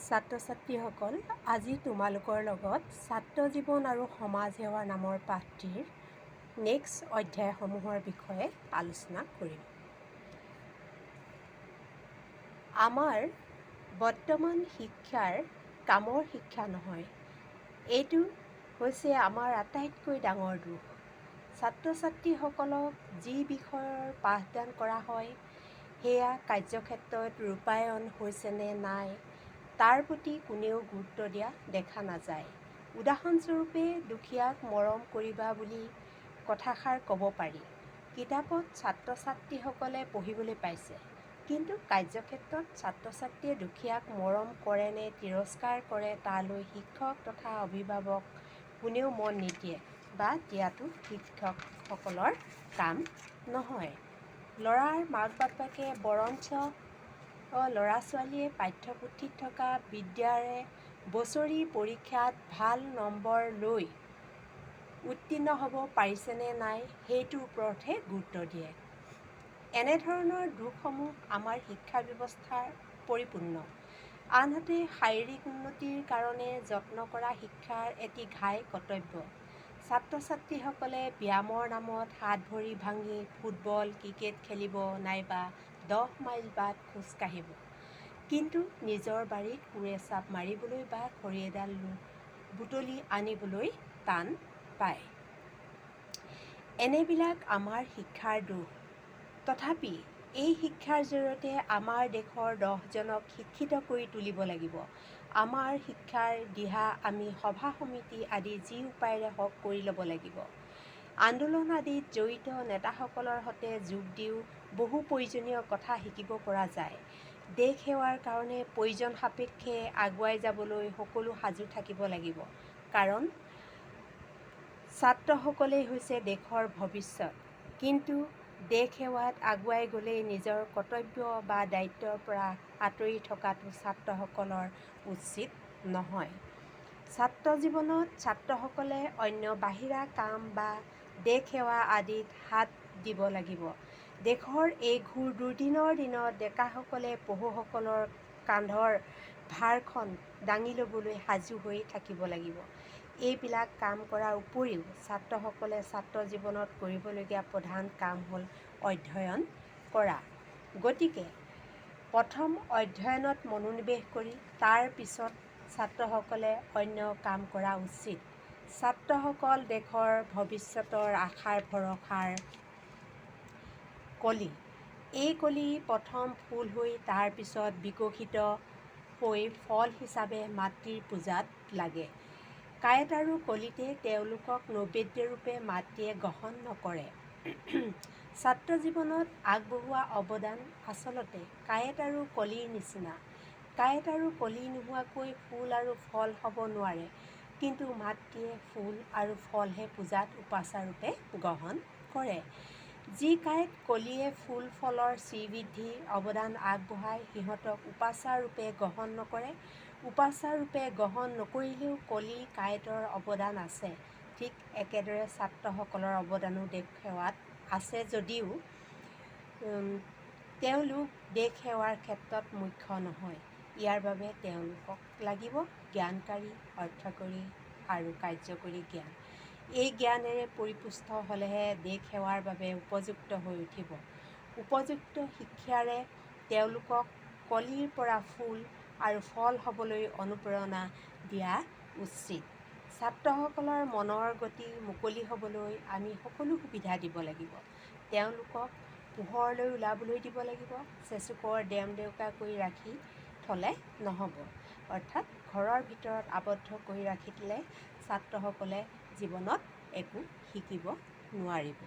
ছাত্ৰ ছাত্ৰীসকল, আজি তোমালোকৰ লগত ছাত্ৰ জীৱন আৰু সমাজ সেৱা নামৰ পাঠটিৰ নেক্সট অধ্যায়সমূহৰ বিষয়ে আলোচনা কৰিম। আমাৰ বৰ্তমান শিক্ষাৰ কামৰ শিক্ষা নহয়, এইটো হৈছে আমাৰ আটাইতকৈ ডাঙৰ দোষ। ছাত্ৰ ছাত্ৰীসকলক যি বিষয়ৰ পাঠদান কৰা হয় সেয়া কাৰ্যক্ষেত্ৰত ৰূপায়ণ হৈছেনে নাই তাৰ প্ৰতি কোনেও গুৰুত্ব দিয়া দেখা নাযায়। উদাহৰণস্বৰূপে দুখীয়াক মৰম কৰিবা বুলি কথাষাৰ ক'ব পাৰি। কিতাপত ছাত্ৰ ছাত্ৰীসকলে পঢ়িবলৈ পাইছে, কিন্তু কাৰ্যক্ষেত্ৰত ছাত্ৰ ছাত্ৰীয়ে দুখীয়াক মৰম কৰে নে তিৰস্কাৰ কৰে তালৈ শিক্ষক তথা অভিভাৱক কোনেও মন নিদিয়ে বা দিয়াটো শিক্ষকসকলৰ কাম নহয়। ল'ৰাৰ মাক বাপেকে বৰঞ্চ ল'ৰা ছোৱালীয়ে পাঠ্যপুথিত থকা বিদ্যাৰে বছৰি পৰীক্ষাত ভাল নম্বৰ লৈ উত্তীৰ্ণ হ'ব পাৰিছেনে নাই সেইটোৰ ওপৰতহে গুৰুত্ব দিয়ে। এনেধৰণৰ দোষসমূহ আমাৰ শিক্ষা ব্যৱস্থাৰ পৰিপূৰ্ণ। আনহাতে শাৰীৰিক উন্নতিৰ কাৰণে যত্ন কৰা শিক্ষাৰ এটি ঘাই কৰ্তব্য। ছাত্ৰ ছাত্ৰীসকলে ব্যায়ামৰ নামত হাত ভৰি ভাঙি ফুটবল, ক্ৰিকেট খেলিব নাইবা 10 মাইল বাট খোজ কাঢ়িব, কিন্তু নিজৰ বাৰীত কোৰে চাপ মাৰিবলৈ বা খৰি এডাল বুটলি আনিবলৈ টান পায়। এনেবিলাক আমাৰ শিক্ষাৰ দোষ। তথাপি এই শিক্ষাৰ জৰিয়তে আমাৰ দেশৰ 10জনক শিক্ষিত কৰি তুলিব লাগিব। আমাৰ শিক্ষাৰ দিহা আমি সভা সমিতি আদি যি উপায়েৰে হওক কৰি ল'ব লাগিব। আন্দোলন আদিত জড়িত নেতাসকলৰ সৈতে যোগ দিও বহু প্ৰয়োজনীয় কথা শিকিব পৰা যায়। দেশ সেৱাৰ কাৰণে প্ৰয়োজন সাপেক্ষে আগুৱাই যাবলৈ সকলো সাজু থাকিব লাগিব, কাৰণ ছাত্ৰসকলেই হৈছে দেশৰ ভৱিষ্যত। কিন্তু দেশ সেৱাত আগুৱাই গ'লেই নিজৰ কৰ্তব্য বা দায়িত্বৰ পৰা আঁতৰি থকাটো ছাত্ৰসকলৰ উচিত নহয়। ছাত্ৰ জীৱনত ছাত্ৰসকলে অন্য বাহিৰা কাম বা দেশ সেৱা আদিত হাত দিব লাগিব। দেশৰ এই ঘোৰ দুৰ্দিনৰ দিনত ডেকাসকলে পঢ়ুসকলৰ কান্ধৰ ভাৰখন দাঙি ল'বলৈ সাজু হৈ থাকিব লাগিব। এইবিলাক কাম কৰাৰ উপৰিও ছাত্ৰসকলে ছাত্ৰ জীৱনত কৰিবলগীয়া প্ৰধান কাম হ'ল অধ্যয়ন কৰা। গতিকে প্ৰথম অধ্যয়নত মনোনিৱেশ কৰি তাৰ পিছত ছাত্ৰসকলে অন্য কাম কৰা উচিত। ছাত্ৰসকল দেশৰ ভৱিষ্যতৰ আশাৰ ভৰসাৰ কলি। এই কলি প্ৰথম ফুল হৈ তাৰ পিছত বিকশিত হৈ ফল হিচাপে মাতৃৰ পূজাত লাগে। কাঁইট আৰু কলিতে তেওঁলোকক নৈবেদ্যৰূপে মাতৃয়ে গ্ৰহণ নকৰে। ছাত্ৰ জীৱনত আগবঢ়োৱা অৱদান আচলতে কাঁইট আৰু কলিৰ নিচিনা। কাঁইট আৰু কলি নোহোৱাকৈ ফুল আৰু ফল হ'ব নোৱাৰে, কিন্তু মাতৃয়ে ফুল আৰু ফলহে পূজাত উপাচাৰূপে গ্ৰহণ কৰে। যি কাঁইট কলিয়ে ফুল ফলৰ শ্ৰীবৃদ্ধি অৱদান আগবঢ়ায় সিহঁতক উপাচাৰৰূপে গ্ৰহণ নকৰে। উপাচাৰৰূপে গ্ৰহণ নকৰিলেও কলি কাঁইটৰ অৱদান আছে। ঠিক একেদৰে ছাত্ৰসকলৰ অৱদানো দেশ সেৱাত আছে যদিও তেওঁলোক দেশ সেৱাৰ ক্ষেত্ৰত মুখ্য নহয়। ইয়াৰ বাবে তেওঁলোকক লাগিব জ্ঞানকাৰী, অৰ্থকৰী আৰু কাৰ্যকৰী জ্ঞান। এই জ্ঞানেৰে পৰিপুষ্ট হ'লেহে দেশ সেৱাৰ বাবে উপযুক্ত হৈ উঠিব। উপযুক্ত শিক্ষাৰে তেওঁলোকক কলিৰ পৰা ফুল আৰু ফল হ'বলৈ অনুপ্ৰেৰণা দিয়া উচিত। ছাত্ৰসকলৰ মনৰ গতি মুকলি হ'বলৈ আমি সকলো সুবিধা দিব লাগিব। তেওঁলোকক পোহৰলৈ ওলাবলৈ দিব লাগিব। চেঁচুকৰ ডেম ডেউকা কৰি ৰাখি থ'লে নহ'ব। অৰ্থাৎ ঘৰৰ ভিতৰত আবদ্ধ কৰি ৰাখি দিলে ছাত্ৰসকলে জীৱনত একো শিকিব নোৱাৰিব।